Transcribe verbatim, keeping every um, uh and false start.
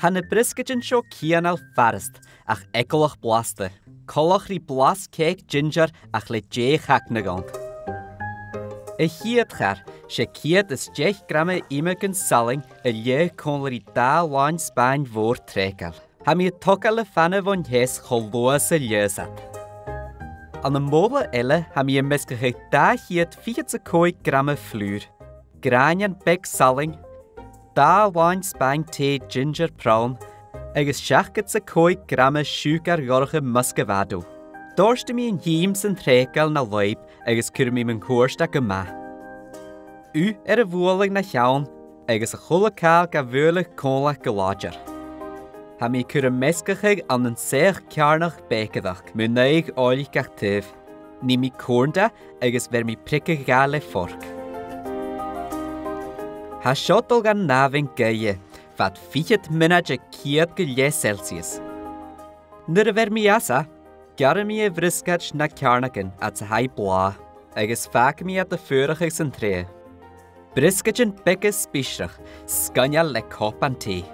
Tha na briosgaidean seo cianail furasta, ach eagalach blasta. Coltach ri blas cèic ginger ach le deagh chagnadh ann. A' chiad char, 's e ceud is deich grama iomagain salainn a leaghadh còmhla ri dà làn spàin mhòr trèigeil. Tha mi a' togail a' phana bhon teas cho luath 's a leaghas iad. Ann am bobhla eile, tha mi a' measgachadh dà cheud fichead 's a còig grama flùr, gràinean beag salainn, dà làn spàin tì ginger pròin, agus seachdad 's a còig grama siùcar dhorcha Muscovado. Dòirtidh mi an t-ìm 's an trèigeil na lùib agus cuiridh mi mun cuairt e gu math. Ugh air a bhualadh na cheann agus a h-uile càil ga bhualadh còmhla gu làidir. Tha mi a' cur am measgachadh ann an soitheach ceàrnach bèicearachd, mun aghaidh òil gach taobh. Nì mi corn de agus bheir mi priogadh dha le forc. Tha seo a' dol dhan àmhainn gaoithe, fad fichead mionaid aig ceud gu leth Celsius. Nuair a bheir mi às e, gearraidh mi a' bhriosgaid na ceàrnagan fhad 's a tha i blàth, agus fàgaidh mi iad a fuarachadh san t-sreath. Briosgaidean beaga spisearach, sgoinneil le cupan tì.